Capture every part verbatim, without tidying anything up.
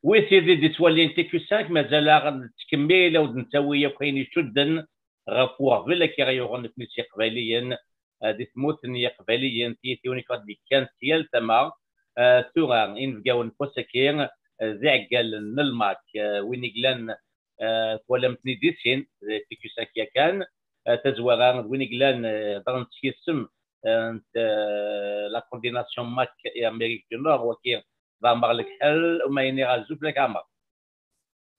Wi tid i d-ittwalin T Q cinq, mazal-aɣ nettkemmil ad d-nettawi akk ayen icudden ɣef uɣbel akka i yuɣen nekni s Iqbayliyen, eh, di tmurt n Yiqbayliyen, tiyitiwin i d-yekkan si yal tama. Eh, tura, inebgawen n wass-agi, eh, d iɛeggalen n lmak, eh, win i yellan, eh, twalam-ten-id di sin, d T Q cinq yakan, eh, tazwara d win i yellan, eh, ḍran s yisem, eh, n, eh, la coordination mak i Amérique du Nord, waki d Ɛmer Lekḥel, uma iniɣ azul fell-ak Ɛmer.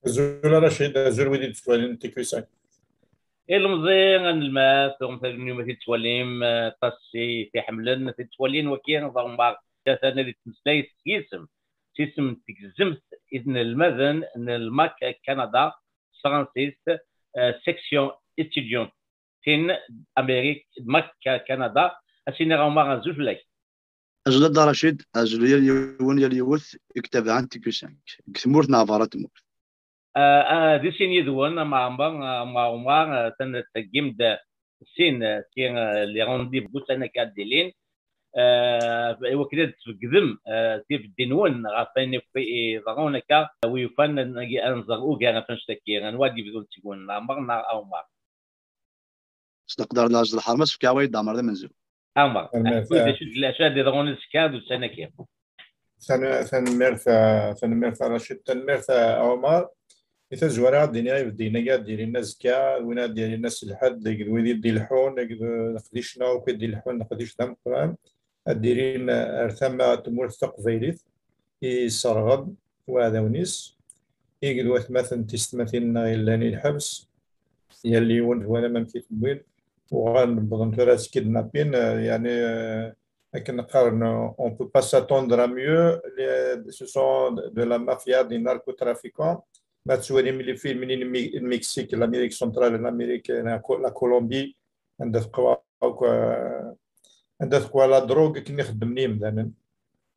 Azul a Racid, azul wid i d-yettwalin T Q cinq. Ilemẓi, anelmad, tuɣem tagniwin ma t-id-tettwalim, eh, aṭas i t-iḥemmlen, t-id-ttwalin waki d Ɛmer, atan ad yettmeslay s yisem, s yisem n tgezzemt i inelmaden n lmak Kanada s tefransist, eh, section étudiante tin Amérique, mak Kanada, ad s-iniɣ Ɛmer azul fell-ak. Azul a Dda Racid, azul yal yiwen, yal yiwet i itabaɛen T Q cinq deg tmurt neɣ berra tmurt. Ah, ah, di sin yid-wen, a Ɛmer, a Ɛmer, ah, atan tettheggim-d sin, ah, si, ah, les rendez-vous ussan akka ad d-ilin. Ah, i wakken ad d-tbegdem, ah, tibeddi-nwen ɣef wayen akk i iḍerrun akka, wi yufan ad, ad nẓer ugar ɣef annect-agi. Anwa ad d-yebdun seg-wen, Ɛmer neɣ Ɛmer? S leqder n lɛezz d lḥerma, sefk-aɣ wayeḍ d Ɛmer d amenzu. Ɛmer, tanemmirt, aḥku-d acu d-, acu ara d-iḍrun azekka d ussan-agi. Tan-, tanemmirt, ah, tanemmirt a Racid, tanemmirt a Ɛmer. I tazwara ad d-iniɣ ibeddiyen-agi ad d-ilin azekka, win ad d-ilin ass lḥedd, deg d wid i d-ileḥḥun, deg d leqdic-nneɣ akk i d-ileḥḥun, leqdic d ameqqran, ad d-ilin ar tama n tmurt taqbaylit i yesserɣen waɛdawen-is, i d watmaten d tisetmatin-nneɣ yellan i lḥebs, yal yiwen twalam amek i t-wwin, uɣalen wwḍen tura s kidnapping, eh, yani, eh, akken qqaren, on peut pas s'attendre à mieux, les, ce sont de la mafia, des narcotrafiquants. Ma tettwalim les films n Mi-, Mexique, l'Amérique centrale, l'Amérique, la Co-, la Colombie, anda teqwa akk, eh, anda teqwa la drogue akken i xeddmen yimdanen.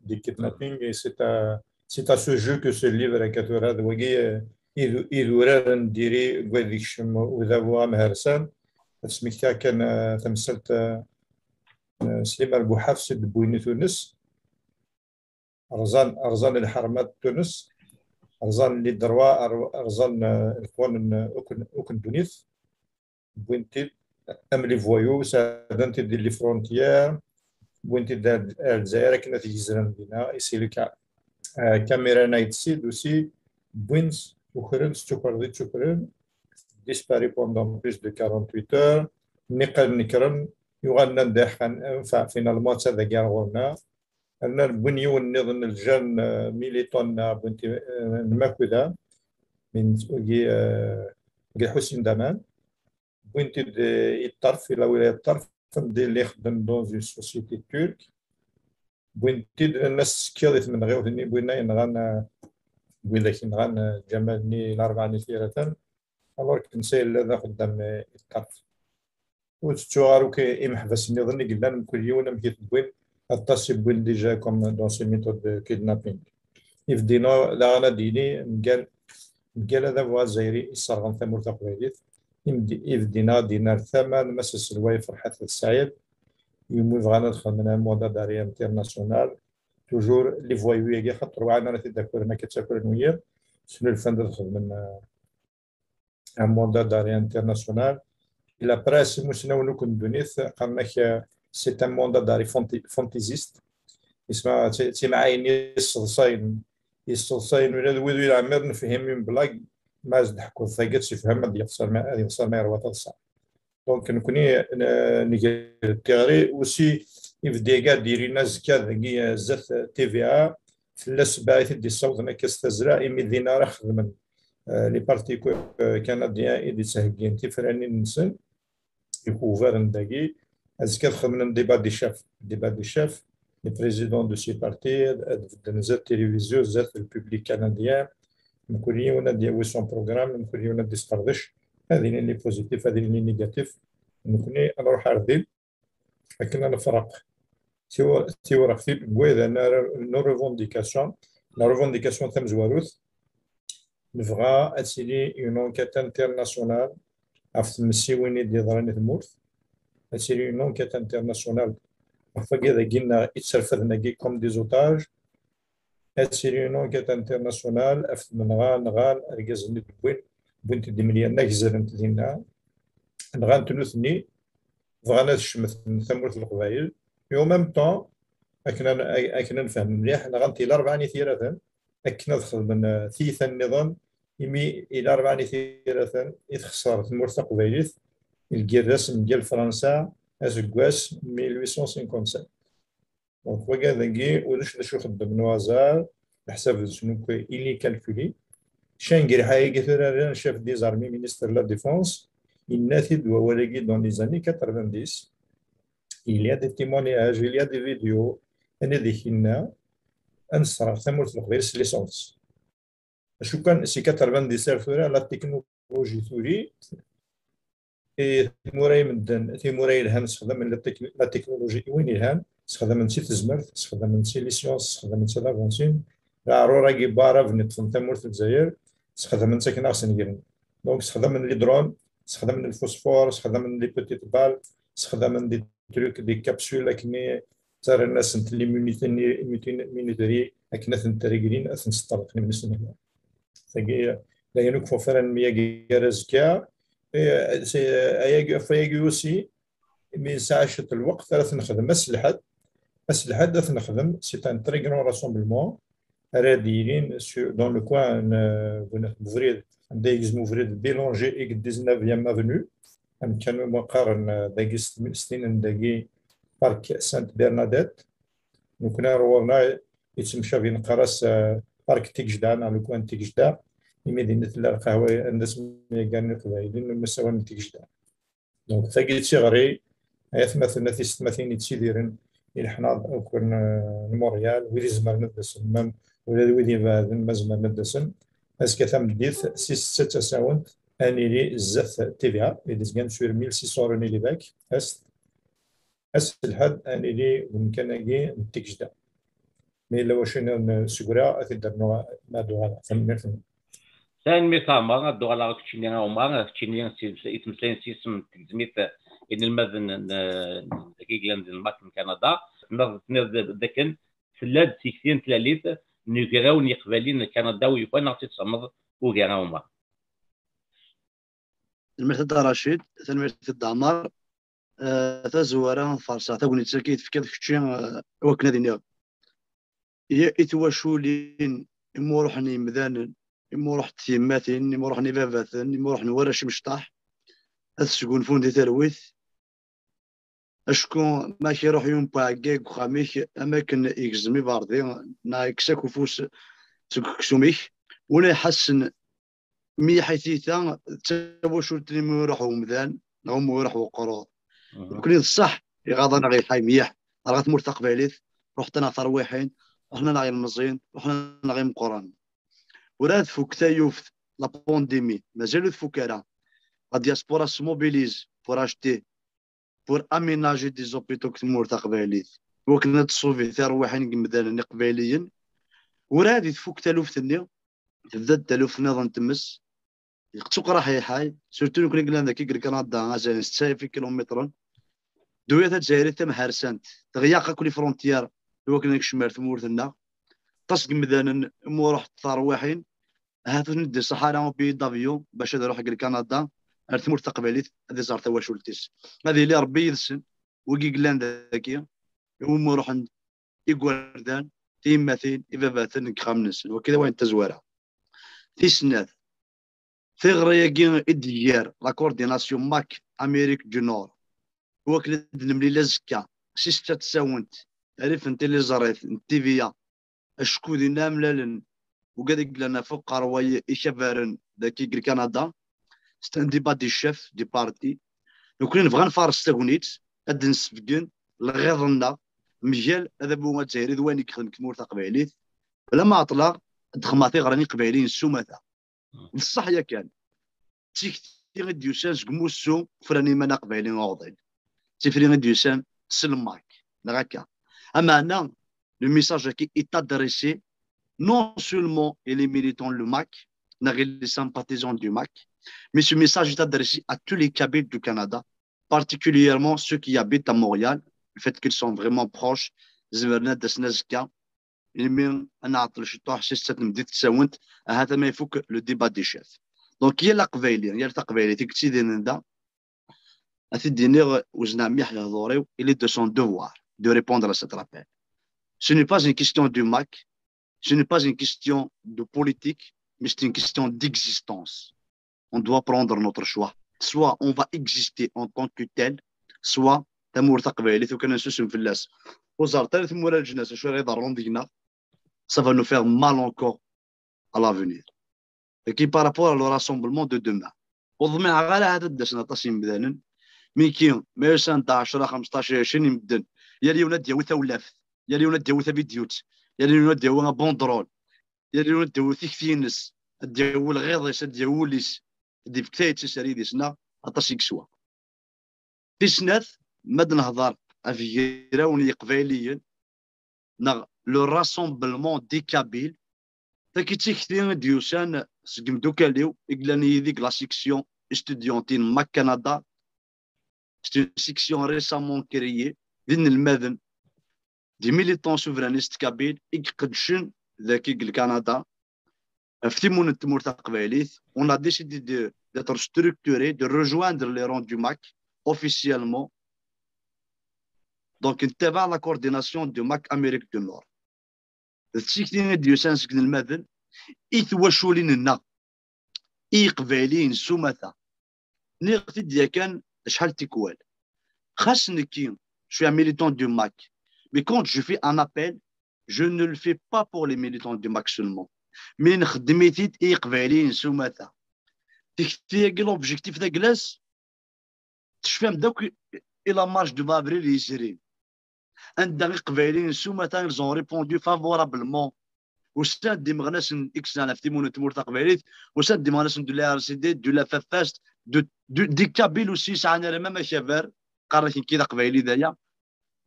Des kidnappings, et c'est à, c'est à ce jeu que se livre akka tura, d wagi, eh, i d, i d urar n diri deg wad ikcem udabu amhersan. Ad smektiɣ kan, eh, tamsalt, eh, eh, Sliman Buḥafs i d-wwin i Tunes. Rẓan, rẓan lḥerma n Tunes, rẓan les droits, r-, rẓan, eh, leqwanen akk n, akk n ddunit. Wwin-t-id am les voyous, sɛeddan-t-id di les frontières, wwin-t-id ar, ar Lezzayer akken ad t-gezren dinna, et c'est le cas. Euh, Cameron Ayed Sid aussi, wwin-t, ukren-t, ttukren, ttukren, disparu pendant plus de quarante-huit heures, niqal nekren, yuɣal nnan-d, enfin, finalement, d tadagi ar ɣur-neɣ. Rnan wwin yiwen nniḍen, ljan, euh, militant-nneɣ, wwin-t, euh, n Makuda, min, euh, Ḥusin Daman. Wwin-t-id, euh, i ṭṭerf, i lawilaya n ṭṭerf, anda yella ixeddem dans une société turque. Wwin-t-id, rnan-as tekkiḍ i tmenɣiwt-nni, wwin-a yenɣan, euh, widak yenɣan, euh, Ǧamal-nni, Larebɛa-nni Tiratan. Alors que netta yella d axeddam, euh, i ṭṭerf. Ur tettuɣ ara akk imeḥbas nniḍen i yellan, mkul yiwen amek i t-wwin, aṭas i wwin déjà comme dans ces méthodes de kidnapping. Ibeddi-inu daɣen ad d-yini, mgal, mgal adabu azzayri yesserɣen tamurt taqbaylit, imdi-, ibeddi-inu ad d-yini ar tama n Mass aselway Ferḥat At Saɛid, imi bɣan ad xedmen un mandat d'arrêt international, toujours les voyous-agi, xaṭer ur ɛin ara t-id-akren, akka ttakren wiyiḍ, snulfan-d ad xedmen, euh, un mandat d'arrêt international. Et la presse, imusnawen akk n ddunit, qqaren-ak, euh, c'est un mandat d'arrêt fanti-, fantaisiste. Isma, d ti-, d timɛayin yesseḍsayen, yesseḍsayen ula d wid ur ɛmir nefhim une blague, ma as-d-ḥkuḍ tagi ad tt-ifhem, ad yexṣer ma, ad yexṣer ma yerwa taḍsa. Donc, nekkni, n-, nger tiɣri, aussi, ibeddi-agi ad d-ilin azekka dagi, euh, zdat T V A, fell-as sebɛa i t-id-yessawḍen akka s tazzla, imi dinna ara xedmen, euh, les partis, euh, canadiens i d-yettheggin tifranin-nsen, ikubaren dagi, azekka ad xedmen débat des chefs. Débat des chefs, les présidents de ces partis, ad, ad bedden zdat tilivizyu, zdat le public canadien, mkul yiwen ad yawi son programme, mkul yiwen ad d-isqerdec, ad ilin les positifs, ad ilin les négatifs, nekkni ad nruḥ ar din, akken ad nefreq tiw-, tiwreɣtin deg waydan ara, nos revendications, la revendication tamezwarut, nebɣa ad tili une enquête internationale ɣef tmessiwin i d-yeḍran i tmurt, ad tili une enquête internationale ɣef wagi dagi-nneɣ i tterfaden-agi comme des otages, ad tili une enquête internationale ɣef menɣa nɣan argaz-nni d-wwin, wwin-t-id imelyaren-a, gezren-t dinna, nɣan-t nutni, bɣan ad cemten tamurt n Leqbayel, et en même temps, akken ad, akken ad nefhem mliḥ, nɣan-t i Larebɛa n At Yiraten, akken ad xedmen, eh, tiyita nniḍen, imi i Larebɛa n At Yiraten i texṣer tmurt taqbaylit, lgirra-s mgal Fransa, aseggas mil huit cent cinquante-sept. Donc, wagi, dagi, ulac d acu xeddmen au hasard, leḥsab-nsen akk ili calculé. Cangri agi tura rran chef des armées, ministre de la Défense, yenna-t-id wawal-agi dans les années quatre-vingt-dix. Il y a des témoignages, il y a des vidéos, anida i k-yenna, ad nesserɣ tamurt n Leqbayel s licence. Acu kan, si quatre-vingt-dix ar tura, la technologie tuli, i tmura i medden, timura yelhan, sexdamen la tec-, la technologie i win yelhan, sexdamen-tt i tezmert, sexdamen-tt i les sciences, sexdamen-tt ad avancin. Leɛrur-agi n waɛraben iṭṭfen tamurt n Lezzayer, sexdamen-tt akken ad ɣ-snegren. Donc, sexdamen les drones, sexdamen le phosphore, sexdamen les petites balles, sexdamen des trucs, des capsules, akken i ttarran-asent les minuteries, minuteries, akken ad tent-reglin, ad tent-sṭerḍqen imnisen. Tagi, d ayen ur k-wufran mi yagi gar azekka. Eh, c'est, eh, ayagi, ɣef wayagi aussi, mi nesɛa ciṭ n lweqt, ara t-nexdem ass n lḥedd. Ass n lḥedd ad t-nexdem, c'est un très grand rassemblement. Ara d-yilin sur, dans le coin n, eh, ubrid, anda i yegzem ubrid Boulanger i dix-neuvième avenue. Amkan umi qqaren, eh, dagi s, s tin n dagi, Parc Sainte Bernadette. Nekkni ar ɣur-neɣ yettemcabi neqqar-as, eh, Parc Tigejda, neɣ le coin n Tigejda, imi dinna tella lqahwa anda smyagaren Iqbayliyen, umi ssawalen Tigejda. Donc, tagi d tiɣri, ay atmaten, a tisetmatin yettidiren i leḥnaḍ akk n, eh, n Montréal, wid izemren ad d-asen, même ula d wid ibeɛden ma zemren ad d-asen. Azekka tameddit, si ssetta tasawent, ad nili zdat T V A, i d-izgan sur mille six cents rue Nelly Beck Est. Ass n lḥedd, ad nili deg umkan-agi n Tigejda. Ma yella wacu nniḍen seg-a, ad t-id-rnuɣ ma ad uɣaleɣ. Tanemmirt-nwen. Tanemmirt a Ɛmer, ad d-uɣaleɣ keččini a Ɛmer, keččini i temsayin s yisem n tgezmit n inelmaden n, n, dagi yellan di Lmak n Kanada. Tenniḍ, tenniḍ d, d akken tella-d tikti n tlalit n ugraw n Yiqbayliyen n Kanada, u yufan ad ɣ-tt-id-tesmemdeḍ ugar a Ɛmer. Tanemmirt a Dda Racid, tanemmirt a Dda Ɛmer. Eh, tazwara, farṣeɣ tagnit-agi i tefkiḍ kečči, eh, i wakken ad iniɣ. I, i twaculin, imi ruḥen yimdanen, imi ruḥent tyemmatin, imi ruḥen ibabaten, imi ruḥen warrac imecṭaḥ, ad sgunfun di talwit. Acku ma k-iruḥ yiwen n uɛegga deg uxxam-ik, am akken igzem iberdi, neɣ ikkes akk ufus seg uksum-ik, wala iḥassen mliḥ i tiyita d tawacult-nni mi iruḥ umdan neɣ umi iruḥ uqrur. Mhm. Nekkni d ṣṣeḥ iɣaḍ-aneɣ lḥal mliḥ, rɣa tmurt taqbaylit, ruḥent-aneɣ terwiḥin, ruḥen-aneɣ yilmeẓyen, ruḥen-aneɣ imeqqranen. Ur ad tfuk taluft, la pandémie, mazal ur tfuk ara. La diaspora se mobilise pour acheter, pour aménager des hôpitaux deg tmurt taqbaylit, i wakken ad tṣubi tirwiḥin n yimdanen iqbayliyen. Ur ad tfuk taluft-nni, tebda-d taluft nniḍen tmes, d tuqraḥ iḥay, surtout nekkni yellan dagi deg Kanada, azal n setta alaf kilumitren. Ddunit tazzayrit tamharsant, teɣyaq akk les frontières i wakken ad nekcem ar tmurt-nneɣ. Aṭas n yimdanen, imi ruḥent terwiḥin, ahat ur ten-id-iṣaḥ ara au billet d'avion bac ad iruḥ deg Kanada ar tmurt taqbaylit ad iẓer tawacult-is. Ad yili Rebbi yid-sen, wigi yellan dagi, iwumi ruḥen igerdan, tiyemmatin, ibabaten deg yixxamen-nsen. Wagi d awayen n tazwara. Tis snat, tiɣri-agi i d-iger la coordination Mac Amérique du Nord, i wakken ad d-nemlil azekka si setta tsawent, rrif n tiliẓrit n T V A, acku dinna mlalen ugad i yellan ɣef uqerway ikabaren dagi deg Kanada, c'est un débat des chefs du parti. Nekkni nebɣa nfares tagnit, ad d-nsebgen lɣiḍ-nneɣ mgal adabu azzayri d wayen i yexdem deg tmurt taqbaylit, bla ma ɛeṭṭleɣ ad d-xedmeɣ tiɣri n Iqbayliyen s umata. D ṣṣeḥ yakan. D tikti i d-yusan seg umussu ufran iman aqbayli uɛḍil. D tifri i d-yusan s le Mac, neɣ akka. Ameɛna, le message-agi est adressé non seulement et les militants le Mac, neɣ et les sympathisants du Mac, mais ce message est adressé à tous les Kabyles du Canada, particulièrement ceux qui habitent à Montréal, le fait qu'ils sont vraiment proches, zemren ad d-asen azekka, imi ad nɛeṭṭel ciṭuḥ si ssetta n tmeddit n tsawent, ahat ama ifuk le débat des chefs. Donc, yal aqbayli, yal taqbaylit i yettidiren da, ad t-id-iniɣ, wezneɣ mliḥ lehdur-iw, il est de son devoir de répondre à cet appel. Ce n'est pas une question du MAK, ce n'est pas une question de politique, mais c'est une question d'existence. On doit prendre notre choix. Soit on va exister en tant que tel, soit tamurt taqbaylit, u kan nsusem fell-as. Ur ẓerret ara tmura leǧnas acu ara iḍerrun deg-neɣ, ça va nous faire mal encore à l'avenir. Et qui par rapport au rassemblement de demain, ur ḍmiɛeɣ ara ad d-asen aṭas n yimdanen, mi ki ma yusan-d ɛecra, xemseṭṭac, ɛecrin n medden, yal yiwen ad d-yawi tawlaft, yal yiwen ad d-yawi tavidyut, yal yiwen ad d-yawi abundrol, yal yiwen ad d-yawi tikti-ines, ad d-yawi lɣiḍ-is, ad d-yawi ul-is, ad d-ifk tayet-is ar yidis-nneɣ, aṭas i yeswa. Tis snat, ma d-nehḍer ɣef grew n Yiqbayliyen, neɣ le rassemblement des Kabyles, tagi d tikti i d-yusan seg imdukal-iw i yellan yid-i deg la section estudiantine n MAK Canada. C'est une section récemment créée, d inelmaden, des militants souverainistes kabyles i iqeddcen dagi deg Lkanada ɣef timunent n tmurt taqbaylit. On a décidé de, d'être structuré, de rejoindre les rangs du MAK officiellement. Donc, نتبع la coordination du MAK Amérique du Nord. D tikti i d-yusan seg inelmaden i twaculin-nneɣ, i Yiqbayliyen s umata. Nniɣ-t-id yakan acḥal tikwal. Xas nekki, je suis un militant du MAK, mais quand je fais un appel, je ne le fais pas pour les militants du MAK seulement, mais nxeddem-it-id i Yiqbayliyen s umata. Tikti-agi, l'objectif d aglas, tecfam-d akk i la marche du vingt avril yezrin, anda Iqbayliyen s umata, ils ont répondu favorablement. Usan-d imeɣnasen i yesɛan ɣef timunent n tmurt taqbaylit, usan-d imeɣnasen de la R C D, de la FAFAST, de, de, des Kabyles aussi, sɛan ara même akabar, qqaren-ak nekki d aqbayli daya.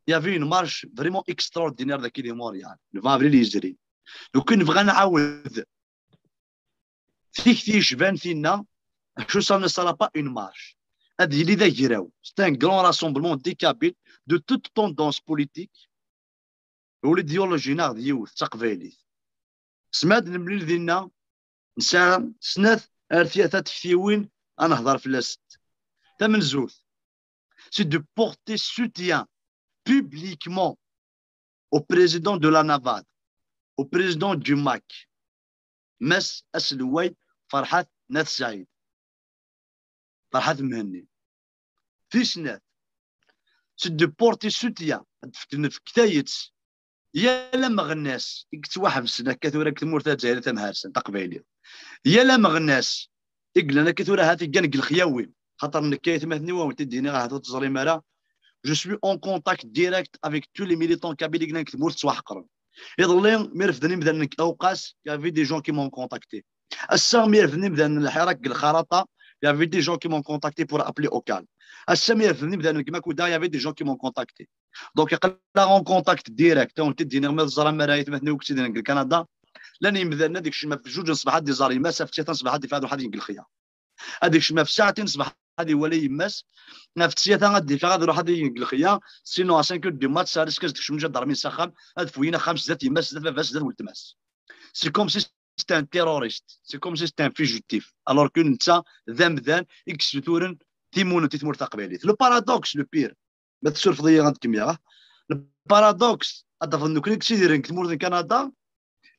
Il y avait une marche vraiment extraordinaire dagi di Montréal, le vingt avril yezrin. Donc, nebɣa ad nɛawed tikti yecban tinna, acu, ça ne sera pas une marche. Ad yili d agraw. C'est un grand rassemblement des Kabyles de toute tendance politique. Ula d idéologie-nneɣ d yiwet, d taqbaylit. Sma ad nemlil dinna, nesɛa snat ar tlata tektiwin ad nehḍer fell-asent. Tamenzut, c'est de porter soutien publiquement au président de la NAVAD, au président du MAK, Mass aselway Ferḥat n At Sɛid, Ferḥat Mhenni. Tis snat, c'est de porter soutien, ad d-fken, nefk tayet, yal ameɣnas i yettwaḥebsen akka tura deg tmurt n Lezzayer tamharsant taqbaylit, yal ameɣnas i yellan akka tura ahat yeggan deg lexyawi, xaṭer nekk aytmaten-iw, a wen-t-id-iniɣ ahat ur teẓrim ara, je suis en contact direct avec tous les militants kabyles i yellan deg tmurt ttwaḥeqren. Iḍelli mi refden imdanen deg Awqas, il y avait des gens qui m'ont contacté. Ass-a mi refden imdanen n lḥirak deg Lxaraṭa, il y avait des gens qui m'ont contacté pour appeler au calme. Ass-a mi refden imdanen deg Makuda, il y avait des gens qui m'ont contacté. Donc, aql-aɣ en contact direct, a wen-t-id-iniɣ, ma teẓram ara aytmaten-iw i yettidiren deg Lkanada, llan yimdanen ad ikcem ɣef zuǧ n ṣṣbeḥ ad iẓer yemma-s, ɣef tlata n ṣṣbeḥ ad iffeɣ ad iruḥ ad yeg lexyar. Ad ikcem ɣef ssaɛtin ṣṣbeḥ ad iwali yemma-s, ɣef tlata ad d-iffeɣ ad iruḥ ad yeg lexyar, sinon à cinq heures du mat, ça risque ad tekcem lǧadarmi s axxam, ad ffuyen axxam sdat yemma-s, sdat baba-s, sdat weltma-s. C'est comme si c'est un terroriste, c'est comme si c'est un fugitif, alors que netta d amdan i yessuturen timunent i tmurt taqbaylit. Le paradoxe, le pire, ma tessurfeḍ-iyi ad kemmleɣ, ah. Le paradoxe, ad tafeḍ nekkni i yettidiren deg tmurt n Kanada,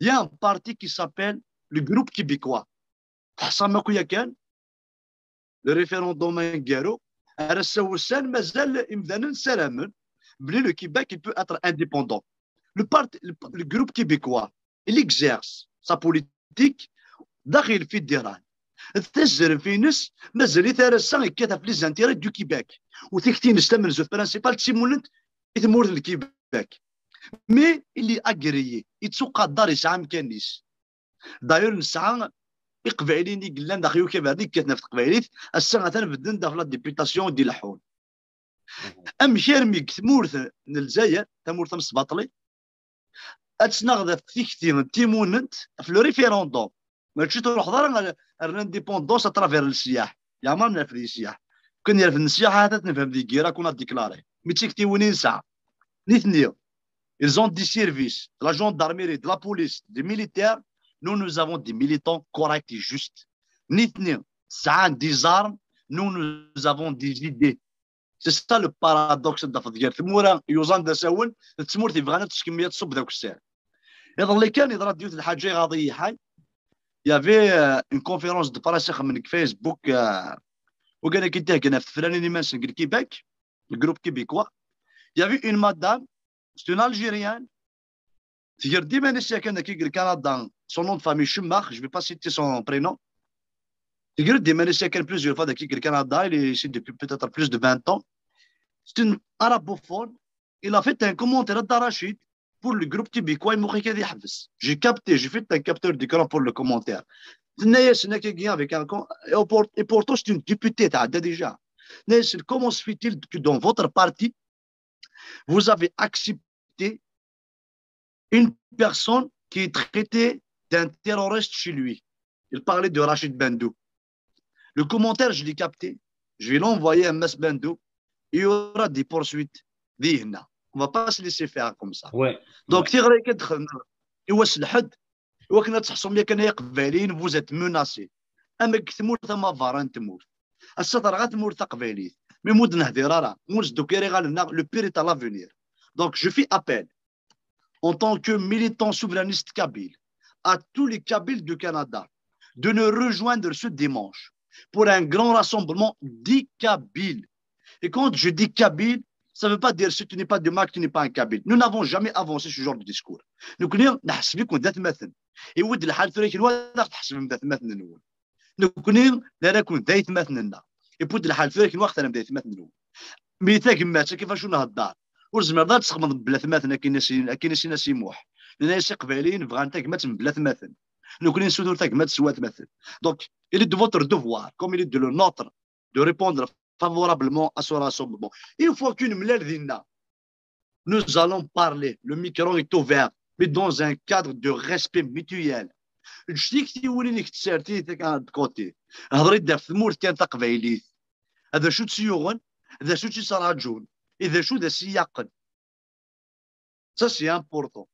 il y a un parti qui s'appelle le Groupe Québécois. Teḥṣam akk yakan, le référendum aneggaru, ar ass-a wussan, mazal imdanen ssaramen belli le Québec, il peut être indépendant. Le parti, le, le Groupe Québécois, il exerce sa politique daxel fédéral. Tazref-ines mazal-it ar ass-a yekkat ɣef les intérêts du Québec. U tikti-ines tamenzut, principale, d timunent i tmurt n Québec. Mais il est agréé, yettuqadar, yesɛa amkan-is. D'ailleurs, nesɛa Iqbayliyen i yellan daxel ukabar-nni yekkaten ɣef teqbaylit, ass-a atan bedden daxel la députation i d-ileḥḥun. Amek armi deg tmurt n Lezzayer, tamurt tamesbaṭlit, ad tnaɣed ɣef tikti n timunent, ɣef le référendum, mačči truḥeḍ ara ar, ar l'indépendance à travers le syaḥ. Yeɛmer nerfed i syaḥ. Kan yerfed syaḥ, ahat ad t-nefhem di gira, kun ad déclarer. Mi d tiktiwin i nesɛa. Nitni, Ils ont des services, de la gendarmerie, de la police, des militaires. Nous, nous avons des militants corrects et justes. Nitni, sɛan des armes, nous, nous avons des idées. C'est ça le paradoxe de la tmura yuẓan d asawen, d tmurt yebɣan ad teskemmi ad tṣubb d akessar. Iḍelli kan yeḍra-d yiwet n lḥaǧa iɣaḍ-iyi ḥay. Il y avait euh, une conférence de presse ixemmen deg Facebook, euh, ugan akken tiheggan ɣef tefranin iman-nsen deg Québec, le groupe québécois. Il y avait une madame, c'est une Algérienne, tger-d iman-is yakan dagi deg Canada, son nom de famille Chemach, je vais pas citer son prénom. Tger-d iman-is yakan plusieurs fois dagi deg Canada, il est ici depuis peut-être plus de vingt ans. C'est une arabophone. Il a fait un commentaire à Darachid pour le groupe québécois, il m'a dit, j'ai capté, j'ai fait un capteur d'écran pour le commentaire. Avec un, et pourtant, c'est une députée, déjà. Comment se fait-il que dans votre parti, vous avez accepté une personne qui est traitée d'un terroriste chez lui. Il parlait de Rachid Bendou. Le commentaire, je l'ai capté. Je vais l'envoyer à Mass Bendou. Il y aura des poursuites. On ne va pas se laisser faire comme ça. Ouais. Donc, c'est vrai que il wass lḥedd, iwakken ad tḥeṣṣum yakan ay iqbayliyen, vous êtes menacés. Am deg tmurt amabar n tmurt. Ass-a terɣa tmurt taqbaylit. Mi mu d-nehdir ara, mu d-sdukir iɣallen-nneɣ, le pire est à l'avenir. Donc, je fais appel en tant que militant souverainiste kabyle, à tous les Kabyles du Canada de nous rejoindre ce dimanche pour un grand rassemblement des Kabyles. Et quand je dis Kabyle, ça ne veut pas dire si tu n'es pas de Mac, tu n'es pas un Kabyle. Nous n'avons jamais avancé ce genre de discours. Nekkni nḥesb-iken d atmaten. Iwwi-d lḥal tura kenwi ad aɣ-tḥesbem d atmaten-nwen. Nekkni nra-ken d aytmaten-nneɣ. Iwwi-d lḥal tura kenwi ad aɣ-terrem d aytmaten-nwen. Mi tagmat, akken ɣef acu nhedder, ur tzemreḍ ad txedmeḍ mebla atmaten, akken i s-, akken i s-yenna Si Muḥ. Nenna-yas Iqbayliyen bɣan tagmat mebla atmaten. Nekkni nessutur tagmat s watmaten. Donc, il est de votre devoir, comme il est de le nôtre, de répondre favorablement à ce rassemblement. Une fois qu'une mlal dinna, nous allons parler. Le micro est ouvert, mais dans un cadre de respect mutuel. Ǧǧet tiktiwin-ik tsertit kan de côté. Hḍer-d ɣef tmurt kan taqbaylit. D acu tt-yuɣen, d acu tt-yettraǧun, d acu d as-iyaqqen. Ça, c'est important.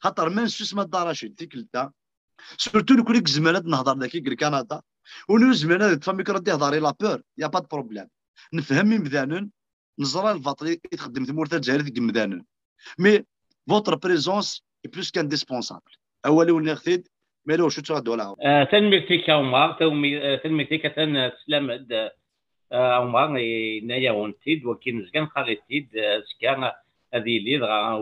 Xaṭer ma nessusem a Dda Racid tikkelt-a, surtout nekkni i izemren ad nehḍer dagi deg Kanada, win ur yezmiren ad yeṭṭef amikru ad ihḍer, il a peur, y a pas de problème. Nefhem imdanen, neẓra lbaṭel i txeddem tmurt tazzayrit deg yimdanen. Mais votre présence est plus qu'indispensable. Awal-iw nniɣ-t-id, mais là, je suis à la Ah, tanemmirt-ik a Ɛumar, tanemmirt-ik atan teslam-d. Ah, Ɛumar, yenna-yawen-t-id, wakin nezga neqqar-it-id, ah, azekka ad yili, dɣa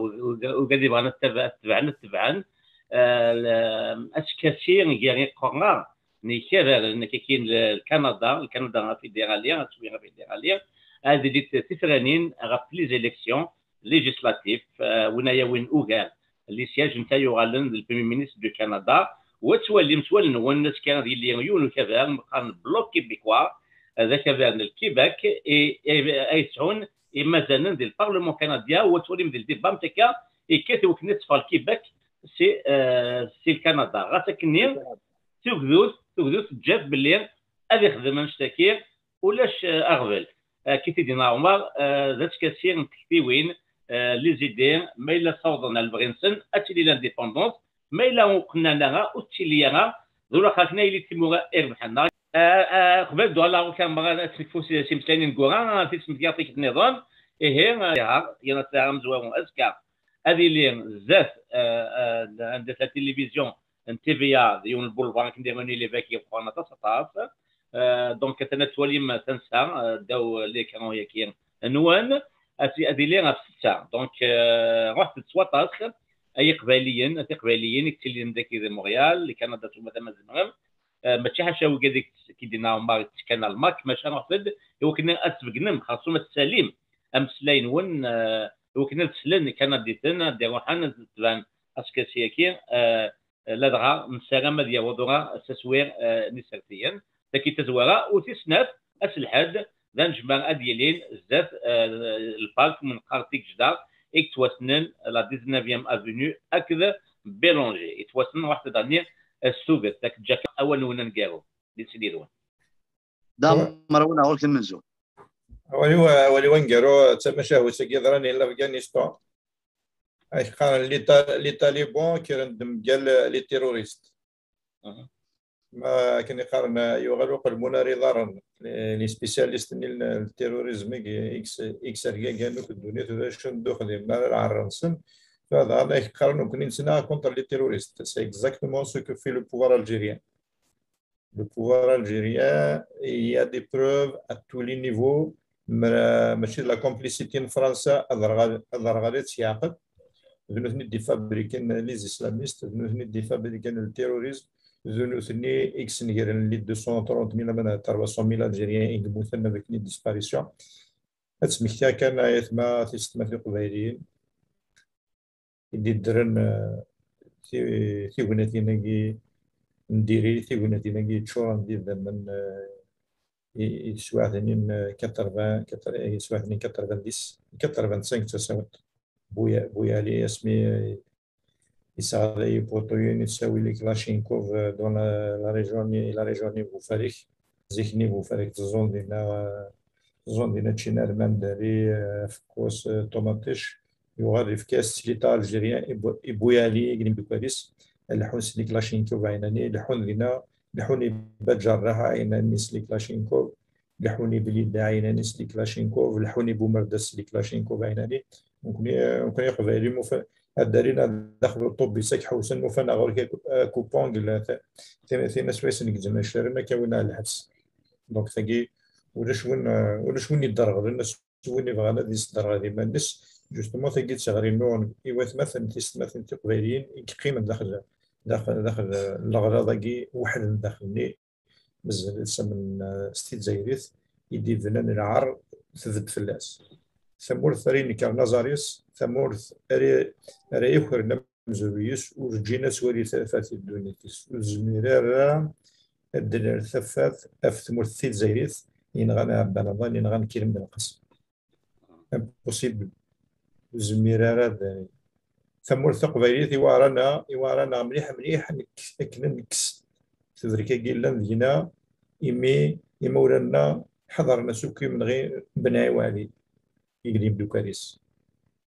ugad ibɣan ad tebɛen, ad tebɛen. Ah, askasi gar iqerra n yikabalen, akka kan Lkanada, Lkanada afédérali, aswi afédérali, ad ilit tifranin ɣef les élections législatives, ah, win ara yawin ugar les sièges n tayuɣalen d le Premier ministre du Canada, u ad twalim s wallen-nwen azekka ad yili yiwen ukabal meqqaren Bloc Québécois, d akabal n Lkibek, i, i, ay yesɛun imazanen di lparlement canadien, u ad twalim di ldiba am takka, ikkat i wakken ad teffeɣ Lkibek si, eh, si Lkanada. Ɣas akkenni, tugdut, tugdut teǧǧa-t belli ad ixdem annect-agi, ulac, eh, aɣbel. Akka i d-yenna Ɛumar, eh, d askasi n tektiwin, eh, les idées, ma yella ssawḍen ar lebɣi-nsen, ad tili l'indépendance, ma yella ur qennɛen ara, ur tettili ara, d ulaxer akken ad yili timura irebḥen. Eh, eh, qbel ad d-uɣaleɣ ɣur-k a Ɛumar, ad tt-nekfu s, s imeslayen ineggura, ad t-id-smektiɣ tikkelt nniḍen. Ihi, eh, yerna sɛiɣ amezwaru azekka. Ad yili zdat, eh, eh, anda tella tilivizyu n T V A, d yiwen n lbulvar akken d-iɣuni les vagues yebɣan aṭas, aṭas. Eh, donc, atan ad twalim tansa, eh, ddaw l'écran-yagi nwen, ad, ad yili ɣef setta. Donc, eh, ruḥet-d s waṭas, ay Iqbayliyen, a Tiqbayliyin, i yettilin dagi di Montréal, di Kanada s umata ma tzemrem. Eh, mačči ḥaca wigad i k-d-yenna Ɛumar yettekkan ar lmak, maca ruḥet-d, i wakken ad tbeggnem, xerṣum ad tessalim ameslay-nwen, eh, i wakken ad slen Ikanaditen, ad d-iruḥen, ad tban askasi-agi, eh, ladɣa nessaram ad yaweḍ ura s aswir, eh, n isertiyen. Dagi tazwara, u tis snat, ass lḥedd, d anejmaɛ ad yilin zdat, eh, lpark mi neqqar Tigejda, i yettwassnen la dix-neuvième avenue akked Bélanger. Yettwassnen, ruḥet-d ɛni, eh, s tuget, ad k-ǧǧeɣ awal-nwen aneggaru, di teslit-nwen. Da Merwan, ɣur-k amenzu. Awal-iw, awal-iw aneggaru, d tamacahut-agi yeḍran i l'Afghanistan. Ak qqaren les ta- les talibans kkren-d mgal les terroristes. Ma akken i qqaren, yuɣal uqelmun ar iḍarren. Les spécialistes-nni n terrorisme i yessergagan akk ddunit, ulac anda ur xdimen ara lɛerr-nsen. Tura dɣa ak qqaren nekkni nettnaɣ contre les terroristes. C'est exactement ce que fait le pouvoir algérien. Le pouvoir algérien, il y a des preuves à tous les niveaux. Mačči d la complicité n Fransa, ad rɣal ad tt-yeɛqel. D nutni d-ifabriken les islamistes, d nutni d-ifabriken le terrorisme, d nutni i yesnegren les deux cent trente mille ama trois cent mille Algériens i yemmuten avec une disparition. Ad smektiɣ kan ayetma tisetma tiqbayliyin i d-iddren, eh, ti- tignatin-agi n diri, tignatin-agi yeččuren d idammen, eh, i i teswiɛt-nni n quatre-vingts, quatre- i teswiɛt-nni n quatre-vingt-dix, quatre-vingt-cinq d tasawent. Buya- Buyali asmi, eh, yesseɣlay ipuṭuyen, yettawi les Kalachnikov, eh, dans la la région-nni, la région-nni n Bufarek. Zik-nni Bufarek teẓẓun dinna, eh, teẓẓun dinna ččin arman, dari, eh, afeqqus, eh, ṭumaṭic. Yuɣal yefka-as slita algérien i Bu- i Buyali i yimeddukal-is. Leḥḥun s les Kalachnikov ɛinani, leḥḥun dinna, leḥḥun i Baǧerraḥ ɛinani s les Kalachnikov, leḥḥun i Blida ɛinani s les Kalachnikov, leḥḥun i Bumerdas s les Kalachnikov ɛinani. Nekkni, nekkni Iqbayliyen, mufa- ad d-arin daxel uṭubis, ad k-ḥewsen, ufan ɣur-k akupong, tin aswayes n gezmen accaren, ad k-awin ar lḥebs. Donc, tagi, ulac win, ulac win yedderɣlen, s win yebɣan ad yesderɣel iman-nnes. Justement, tagi d tiɣri nnuɣen i watmaten, tisetmatin tiqbayliyin i yeqqimen daxel, daxel, daxel leɣlaḍ-agi, weḥden daxel-nni. Mazal-itt am, eh, s tizzayrit i d-ibnan lɛar, tbedd fell-as. Tamurt ara inekren aẓar-is, tamurt ara, ara yukren amezruy-is, ur ǧǧin ad twali tafat i ddunit-is. Ur tezmir ara ad d-nerr tafat ɣef tmurt tizzayrit, yenɣan ɛebban aḍan, yenɣan Kirim Belqasem. Impossible. Ur zmir ara ad, tamurt taqbaylit iweɛr-aneɣ, iweɛr-aneɣ mliḥ mliḥ, nek- akken ad nekkes tebrek-agi yellan deg-neɣ, imi imawlan-nneɣ ḥeḍren-as akk imenɣi n Ben Ɛiwali i d imeddukal-is.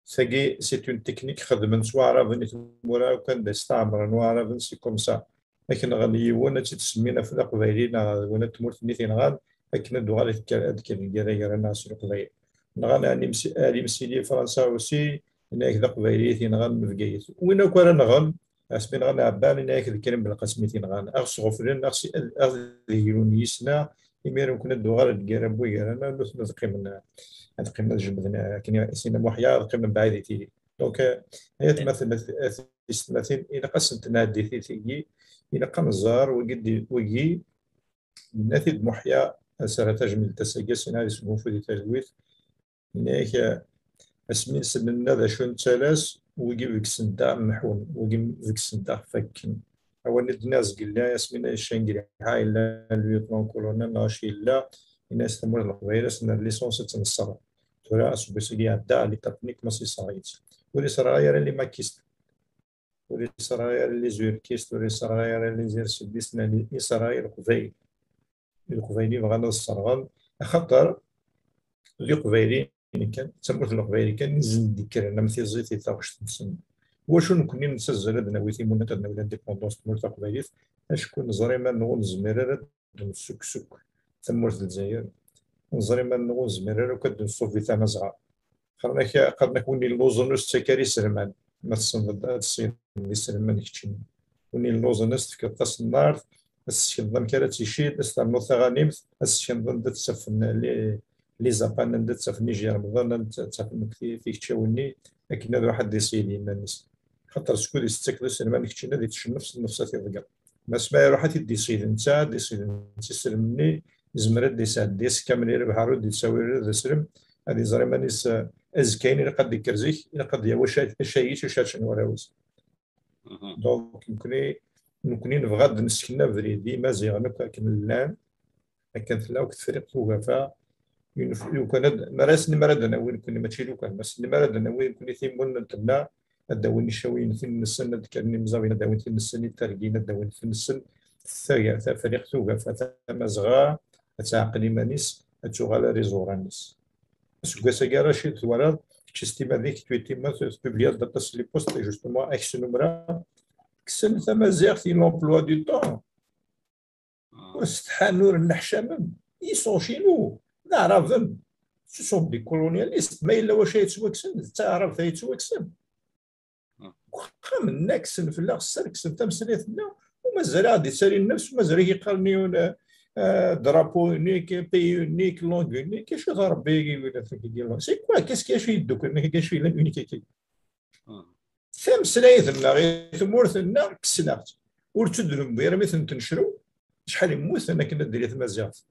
Tagi, c'est une technique xedmen s Waɛraben i tmura, ukan d asteɛmren Waɛraben, c'est comme ça. Ad k-nɣen yiwen, ad tt-id-semmin ɣef d aqbayli neɣ d win n tmurt-nni t-inɣan, akken ad d-tuɣal ad tekker, ad tekker lgirra gar-aneɣ s Leqbayel. Nɣan Ali Msi-, Ali Msili Fransa aussi, yenna-ak d aqbayli i t-inɣan n Bgayet. Win akk ara nɣen, asmi nɣan Ɛebban, yenna-ak d Krim Belqasem i t-inɣan. Ad ɣ-sɣeflen, ad ɣ-s-, ad, ad ɣ-d-grun yis-neɣ, imir nekkni ad d-tuɣal lgirra n wigran, nutni ad qqimen, ad qqimen ad jemmden, akken i Sina Muḥya, ad qqimen mebɛid i tili. Donc, eh, ay atmaten, at, at, tisetmatin, ilaq ad sent-nɛeddi tigi, ilaq ad nẓer wigi, d- wigi, yenna-t-id Muḥya, asara tajmilt ass-agi, ass-inna ad isgunfu di talwit, yenna-yak, eh, asmi nsel nenna d acu nettalas, wigi deg-sen da mḥun, wigi deg-sen da fakken. Awal i d-nniɣ zgelli, asmi nna Shangri-La yella lieutenant colonel neɣ acu yella, yenna-yas tamurt n Leqbayel, ass n licence ad tt-nesserɣ. Tura aseggas-agi iɛedda, Ali Tapnik ma s-yesserɣ-itt. Ur yesserɣay ara les makistes. Ur yesserɣay ara les zurkistes, ur yesserɣay ara les irsedistes, nna yesserɣay Leqbayel. Leqbayel i bɣan ad sserɣen, axaṭer d Iqbayliyen kan, d tamurt n Leqbayel kan i sen-d-ikkren am tiẓit i taɣect-nsen. Wacu nekkni nettazzal ad nawi timunent, ad nawi l'indépendance n tmurt taqbaylit, acku neẓra iman-nneɣ ur nezmir ara ad d-nessukkes akk tamurt n Lezzayer. Neẓra iman-nneɣ ur nezmir ara akk ad d-nṣubb i tamazɣa. Qqaren-ak, qqaren-ak win illuẓen ur s-ttak ara iselman. Ma tessneḍ ad tessineḍ iselman keččini. Win illuẓen ad s-tefkeḍ taṣennart, ad s-tessekneḍ amek ara tt-icid, ad s-ternuḍ taɣanimt, ad s-tessekneḍ anda tt-ttafen les, les apans, anda ttafen ijermḍen, anda ttafen akk ti- tikeččawin-nni, akken ad iruḥ ad d-iṣeyyed iman-is. Xaṭer skud i s-tettakeḍ iselman keččini ad ittcennef s nnefs ad t-iḍegger. Ma asmi iruḥ ad t-id-iṣeyyed netta, ad d-iṣeyyed netta iselmen-nni, yezmer ad d-isɛeddi ass kamel i lebḥer ur d-yettawi ara d aslem, ad iẓer iman-is, eh, azekka-in ilaq ad d-ikker zik, ilaq ad yawi aca- acayic ucac n warraw-is. Donc, nekkni, nekkni nebɣa ad d-nesken abrid i Imaziɣen akk akken llan, akken tella akk Tefriqt Ugafa, yunef- lukan ad, mi ara s-, mi ara d-nawi nekkni, mačči lukan, ma s-, mi ara d-nawi nekkni timunent-nneɣ, ad d-awin icawiyen tin-nsen, ad d-kkren imẓabiyen, ad d-awin tin-nsen, itergiyen, ad d-awin tin-nsen, taga-, Tafriqt Ugafa, Tamazɣa, ad teɛqel iman-is, ad tuɣal ar iẓuran-is. Aseggas-agi, Racid, twalaḍ, Kečč s timmad-ik, tu es timmad, tu publiad aṭas n les posts, justement, Akes Numra, kksen tamaziɣt i l'emploi du temps. Ur setḥan, ur nneḥcamen. Ils sont chez nous, d aɛraben. Ce sont des colonialistes. Ma yella wacu ay yettwakksen, d taɛrabt ay yettwakksen. Deg uxxam-nni kksen fell-aɣ sser, kksen tameslayt-nneɣ, u mazal ad d-ittali nnefs, u mazal ad k-yeqqaren yiwen, eh, drapeau unique, pays unique, langue unique, acu d Rebbi-agi, win, c'est quoi, qu'est-ce qui, acu yeddukklen, acu yellan unique-agi? Tameslayt-nneɣ i tmurt-nneɣ kksen-aɣ-tt. Ur tt-id-newwi armi ten-tnecrew. Acḥal i mmuten akken ad d-tili tmaziɣt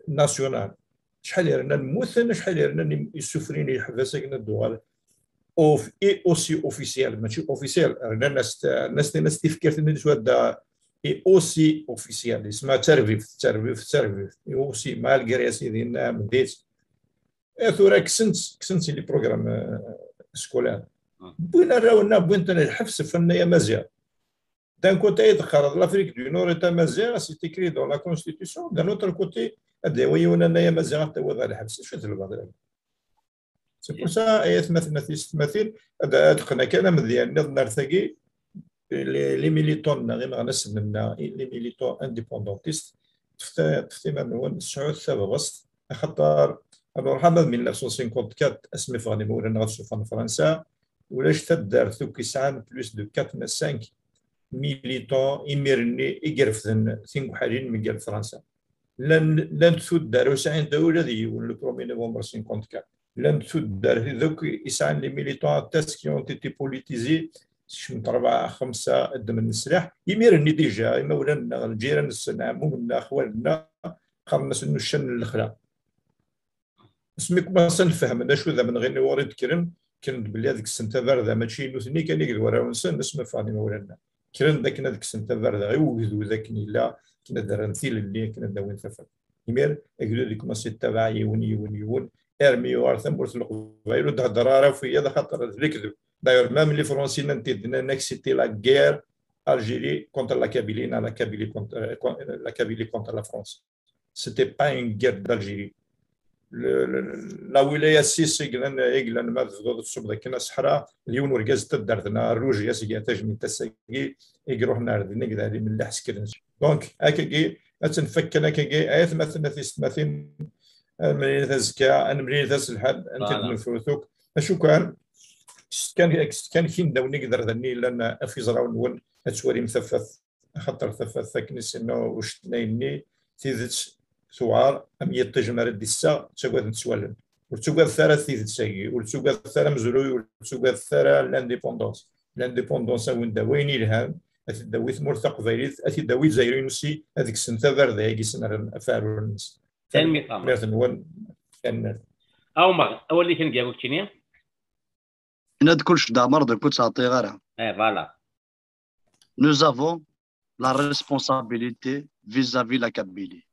nationale? Acḥal i rnan mmuten, acḥal i rnan im-, issufrin i leḥbas akken ad d-tuɣal off-, et aussi officiel, mačči officiel, rnan-as-t-, rnan-as tin-, as tifkert-nni n swadda, et aussi officiel, yesma d tarbibt, tarbibt, tarbibt, et aussi, malgré sidi nna mdit. Eh, tura kksen-tt, kksen-tt i les programmes, euh, scolaires. Wwin arraw-nneɣ, wwin-ten lḥebs, ffren ay amaziɣ. D'un côté, ay teqqareḍ l'Afrique du Nord est amaziɣ, c'est écrit dans la constitution, d'un autre côté, ad d-yawi yiwen annay amaziɣ, ad t-tawiḍ ɣer lḥebs. Acu d lbaḍel? C'est pour ça, ay atmaten, a tisetmatin, ad, ad qqen kan amedya nniḍen ar tagi, les, les militants-nneɣ, imeɣnasen-nneɣ, les militants indépendantistes, ṭṭfet, ṭṭfet iman-nwen, sɛut tabɣest, axaṭer, alors, ḥama d mille neuf cent cinquante-quatre, asmi ffɣen imawlan-nneɣ ad sufɣen Fransa, ulac taddart akk yesɛan plus de quatre à cinq militants imir-nni i irefden timuḥalin mgal Fransa. Llan, llant tuddar ur sɛint ula d yiwen, le premier novembre cinquante-quatre. Llant tuddar tid akk yesɛan les militants aṭas qui ont été politisés, sekcem rebɛa, xemsa, ddmen leslaḥ. Imir-nni déjà, imawlan-nneɣ, lǧiran-nsen, ɛmum-nneɣ, xwal-nneɣ, qqaren-asen uccan n lexla. Asmi kumasen fehmen acu d amenɣi-nni ɣur i d-kkren, kkren-d belli ad kksen tabarda, mačči i nutni kan i d warraw-nsen, asmi ffɣen imawlan-nneɣ. Kkren-d akken ad kksen tabarda i ugdud akken yella, akken ad rren tilelli, akken ad d-awin tafat. Imir, agdud ikumas yettabaɛ yiwen, yiwen, yiwen, armi yuɣal tamurt n Leqbayel ur d-hedder ara ɣef wiyaḍ, axaṭer d lekdeb. D'ailleurs, même les Français nnan-t-id, nnan-ak c'était la guerre Algérie contre la Kabylie, neɣ la Kabylie contre, euh, con-, la Kabylie contre la France. C'était pas une guerre d'Algérie. Le, le, la wilaya six i yellan, i yellan ma tebduḍ tṣubeḍ akken aseḥra, d yiwen urgaz n taddart-nneɣ, Rouge, i as-igan tajmilt ass-agi, i iruḥen ar dinna, i d alim n leḥsker-nsen. Donc, akkagi, ad tt-nfak kan akkagi, ay atmaten, a tisetmatin, ad nemlil azekka, ad nemlil ass lḥad, ad nekk ad nefrut akk. Acu kan, kkset kan, kkset kan kindawen i iderdan-nni yellan ɣef iẓrawen-nwen, ad twalim tafat, axaṭer tafat akken i s-yenna ucennay-nni, tidet tewɛer, am yiṭij mi ara d-issaɣ, ttagaden-tt wallen. Ur ttagadet ara tidet-agi, ur ttagadet ara amezruy, ur ttagadet ara l'indépendance. L'indépendance, a wen-d-tawi ayen yelhan, ad t-id-tawi tmurt taqbaylit, ad t-id-tawi Lezzayer-inu si, ad kksen tabarda-agi s-, ɣef uɛrur-nnes. Tanemmirt-nwen. Tanemmirt. A Omer, awal-ik aneggaru keččini? Yenna-d kullec d Ɛmer, donc ur ttɛeṭṭileɣ ara. Eh, voilà. Nous avons la responsabilité vis-à-vis la Kabylie.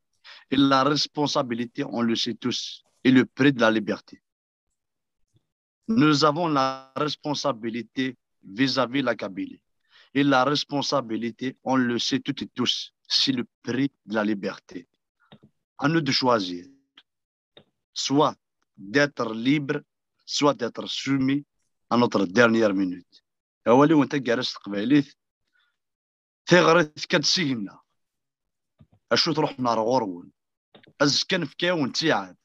Et la responsabilité, on le sait tous, est le prix de la liberté. Nous avons la responsabilité vis-à-vis la Kabylie. Et la responsabilité, on le sait toutes et tous, c'est le prix de la liberté. À nous de choisir. Soit d'être libre, soit d'être soumis à notre dernière minute. Awal-iw n taggara s teqbaylit, tiɣri tekka-d s igenni. Acu truḥen ar ɣur-wen? Azekka nefka-yawen ttiɛad.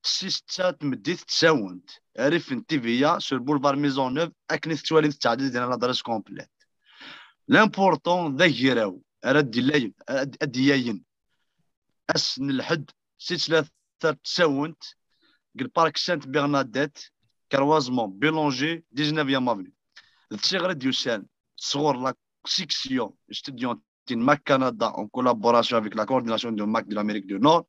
Si ssetta n tmeddit ttawent rrif n T V A sur boulevard Maisonneuve akken i tettwalim tettɛeddi dinna l'adresse complète. L'important d agraw ara d-ilayen, ad d-yayen ass n lḥedd si tlata ttawent deg le parc Sainte Bernadette, croisement Boulanger, dix-neuvième avenue. D tiɣri d-yusan sɣur la section étudiante n Mac Canada en collaboration avec la coordination de Mac de l'Amérique du Nord.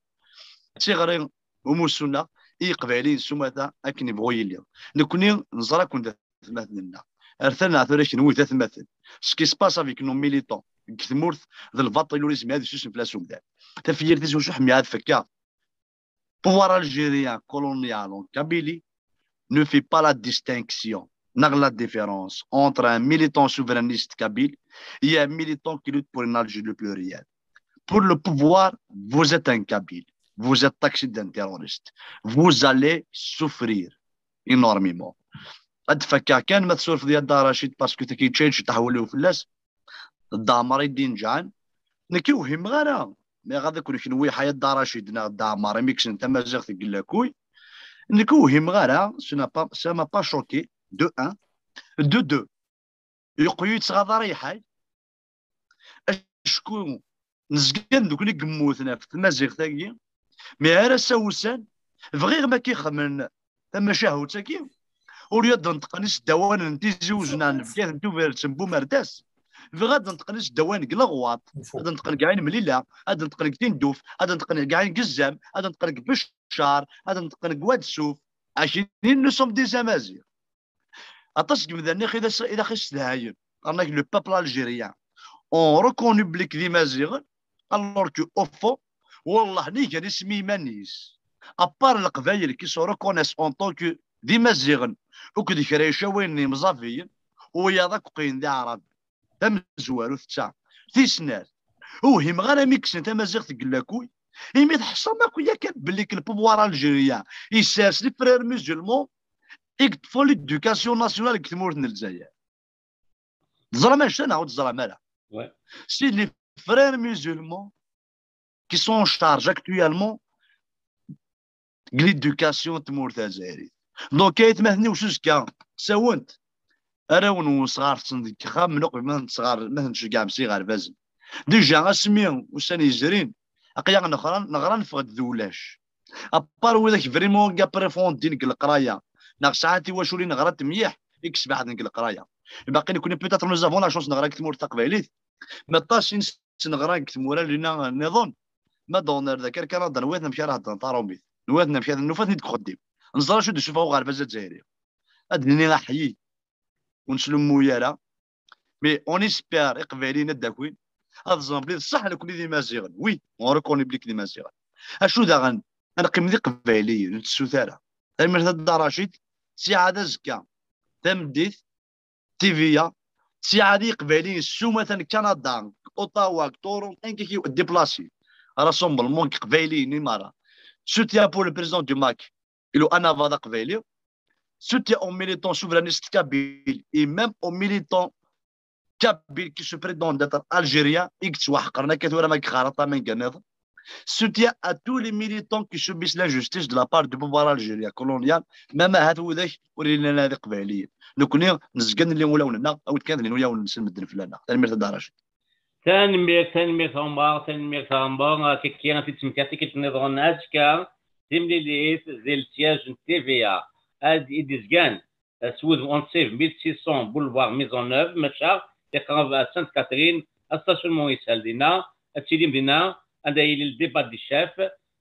D tiɣri umussu-nneɣ i Yiqbayliyen s umata akken yebɣu yili. Nekni neẓra-ken d atmaten-nneɣ. Ar tanaɣ tura kenwi d atmaten. Ce qui se passe avec nos militants deg tmurt d lbaṭel ur yezmir ad yessusem fell-as umdan. Tafyirt-is wacu ḥmiɣ ad fekkeɣ. Pouvoir algérien colonial en Kabylie ne fait pas la distinction, ni la différence entre un militant souverainiste kabyle et un militant qui lutte pour une Algérie plurielle. Pour le pouvoir, vous êtes un Kabyle, vous êtes taxé d'un terroriste, vous allez souffrir énormément. Ad d-fakkeɣ kan, ma tsurfeḍ ya Dda Racid, parce que tagi change taḥwel fell-as. D Dda Ɛmer i d-inejɛen. Nekk ur himeɣ ara. Nniɣ ad ken kenwi ḥaya Dda Racid neɣ Dda Ɛmer, imi kksen tamaziɣt deg llakuy. Nekk ur himeɣ ara, ça m'a pas, ça m'a pas choqué, de un. De deux, yeqqel yettɣaḍ ara iḥay. Acku nezga nekkni i yemmuten ɣef tmaziɣt-agi, mi ara s-awsan, bɣiɣ ma k-ixemmen tamacahut-agi, ur yad neṭqen iseddawanen n Tizi Uznan, n Bgayet, n Tubiret, n Bumerdas. Bɣiɣ ad neṭqen iseddawanen deg Leɣwaṭ, ad neṭqen deg Ɛin Mlila, ad neṭqen deg Tinduf, ad neṭqen deg Ɛin Gezzam, ad neṭqen deg Beccar, ad neṭqen deg Wad Suf. Akini, nous sommes des Amaziɣ. Aṭas n yimdanen i d as-, i d aɣ-issedhayen. Rnak le peuple algérien ont reconnu belli d Imaziɣen, alors que au fond, wallah, nnig-sen isem i yiman-is. À part Leqbayel qui se reconnaissent en tant que d Imaziɣen, akked kra icawayen n yimẓabiyen, u wiyaḍ akk qqlen d Iɛraben. Tamezwarut d ta. Tis snat, ur himeɣ ara mi kksen tamaziɣt deg llakuy, imi tḥeṣṣam akk yakan belli que le pouvoir algérien yessers les frères musulmans i yeṭṭfen l'éducation nationale deg tmurt n Lezzayer. Teẓram anect-a neɣ ur teẓram ara? Ouais. C'est les frères musulmans qui sont en charge actuellement deg l'éducation n tmurt tazzayrit. Donc, aytmaten-iw s uzekka, sawent arraw-nwen sɣersen deg yexxamen uqbel ma ten-tesɣer-, ma ten-tceggɛem s iɣerbazen. Déjà, asmi ussan yezrin, aql-aɣ neɣra, neɣra neffeɣ-d d ulac. À part widak vraiment gars approfondis deg leqraya, neɣ sɛan tiwaculin ɣrant mliḥ, i yesbeḥden deg leqraya. Baqi nekni peut-être nous avons la chance neɣra deg tmurt taqbaylit, mais aṭas i nessen ɣran deg tmura-nni nniḍen. Ma d-ɣner dak ar Kanada, nwiɣ amek ara heddren tarumit. Nwiɣ amek ara, nufa-ten-id deg uxeddim. Neẓra acu d-isuffeɣ uɣerbaz azzayri. Ad d-nini aḥyi. Ur neslummuy ara. Mais on espère iqbayliyen ad d-akin. Ad ẓren belli d ṣṣeḥ nekni d Imaziɣen. Oui, on reconnaît belli d Imaziɣen. Acu daɣen? Ad neqqim d iqbayliyen, ur nettessut ara. Tanemmirt a Dda Racid. Ssiɛad azekka. Tameddit. T V A, ssiɛad i Yiqbayliyen s umata n Kanada, deg Ottawa, deg Toronto, ayen akka déplacé. Rassemblement n Yiqbayliyen i merra. Soutien pour le président du MAK, il est un avocat aqbayli. Soutien aux militants souverainistes kabyles et même aux militants kabyles qui se prétendent d'être algériens, i yettwaḥeqren akka tura ma yeqqar aṭamanga nniḍen. Soutien à tous les militants qui subissent l'injustice de la part du pouvoir algérien colonial, même ahat widak ur yellan ara d iqbayliyen. Nekni nezga nelli ulawen-nneɣ, awi-d kan lin ulawen-nsen medden fell-aneɣ. Tanemmirt a Dda Racid. Tanemmirt, tanemmirt Ɛmer, tanemmirt Ɛmer. Kiki ad t-id-temmektiḍ tikkelt nniḍen azekka, timlilit di le siège n T V A. Ad i d-izgan s wudem onze mille six cents boulevard Maisonneuve, maca iqreb à Sainte-Catherine, à stationnement yeshel dinna, ad tilim dinna, anda yili le débat des chefs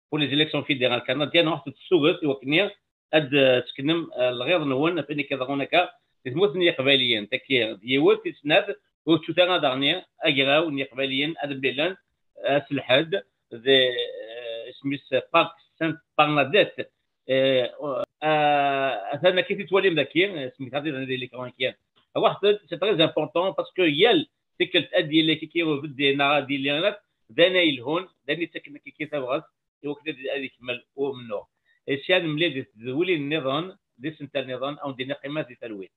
pour les élections fédérales canadiennes, ruḥet-d s tuget i wakken ad d-tseknem, eh, lɣiḍ-nwen ɣef wayen akka iḍerrun akka di tmurt n Yiqbayliyen. Tagi d yiwet, tis snat, ur ttut ara daɣen agraw n Yiqbayliyen ad mlilen, eh, ass n lḥedd di, eh, isem-is Parc Sainte Bernadette. Eh, eh, atan akka i t-twalim daki, eh, semmit-aɣ-t-id di l'écran-agi. Ruḥet-d, c'est très important parce que yal tikkelt ad d-yili kiki ubeddi neɣ ad d-yili rraf, d ayen ay yelhun, d ayen yettaken kiki tabɣest i wakken ad, ad ikemmel umennuɣ. Sya ad nemlil di tedwilin nniḍen, di sental nniḍen, ad wen-d-iniɣ qqimet di talwit.